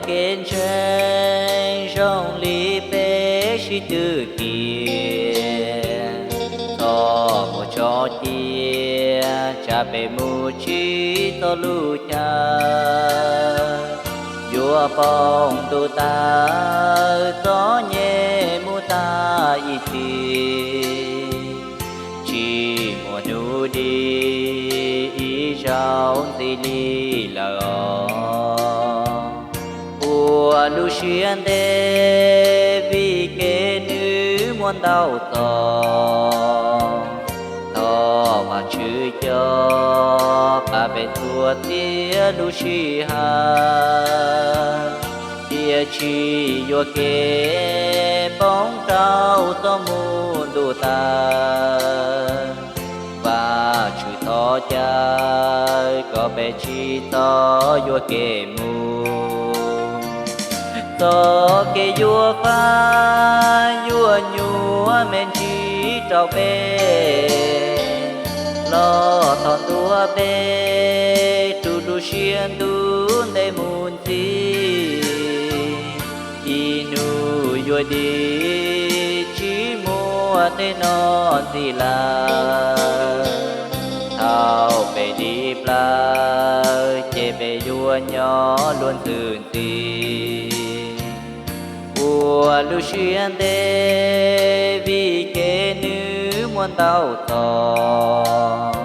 Kev ntseeg zoo li peb sib tw tias, txoj muag tso cia tsam peb mus tsis txog lub chaw. Yuav poob ntuj tawg txom nyem mus tag ib txhis, tsis muaj hnub dim ib zaug ntxiv li lawm os. Ua lub siab ntev vim kev nws muaj ntau txoj, thov Vajtswv coj pab peb txhua txhia lub sij hawm, thiaj tsis yuam kev poob rau txoj muag ntuj tawg. Vajtswv thov caw kom peb tsis txhob yuam kev mus. Txoj kev yuav fab yuav nyuaj me ntsis rau peb, los thov ntuas peb rau lub siab ntuj ntev mus ntxiv. Ib hnub yuav dim tsis muaj tej no ntxiv lawm. Thaum peb dim plaws ces peb yuav nyob luag ntxwg ntxiv. Ua lub siab ntev vim kev nws muaj ntau txoj,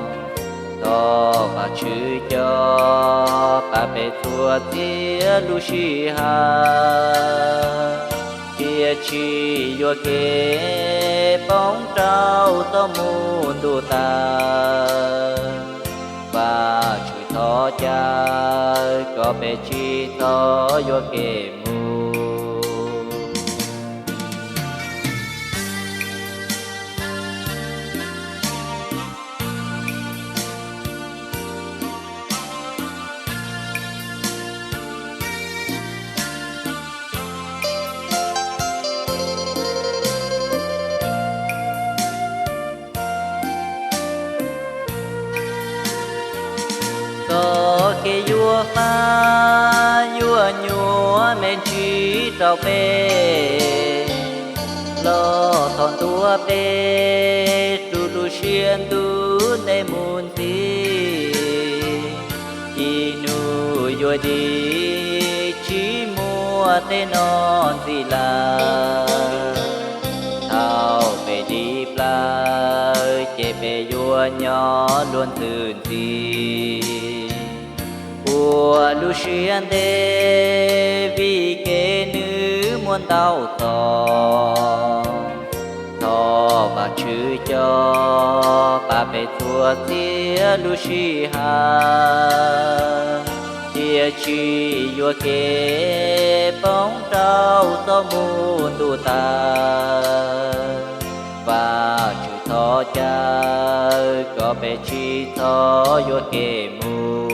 thov Vajtswv coj pab peb txhua txhia lub sij hawm, thiaj tsis yuam kev poob rau txoj muag ntuj tawg. Vajtswv thov caw kom peb tsis txhob yuam kev mus. Txoj kev yuav fab yuav nyuaj me ntsis rau peb, los thov ntuas peb rau lub siab ntuj ntev mus ntxiv. Ib hnub yuav dim tsis muaj tej no ntxiv lawm. Thaum peb dim plaws ces peb yuav nyob luag ntxwg ntxiv. Ua lub siab ntev vim kev nws muaj ntau txoj, thov Vajtswv coj pab peb txhua txhia lub sij hawm, thiaj tsis yuam kev poob rau txoj muag ntuj tawg. Vajtswv thov caw kom peb tsis txhob yuam kev mus.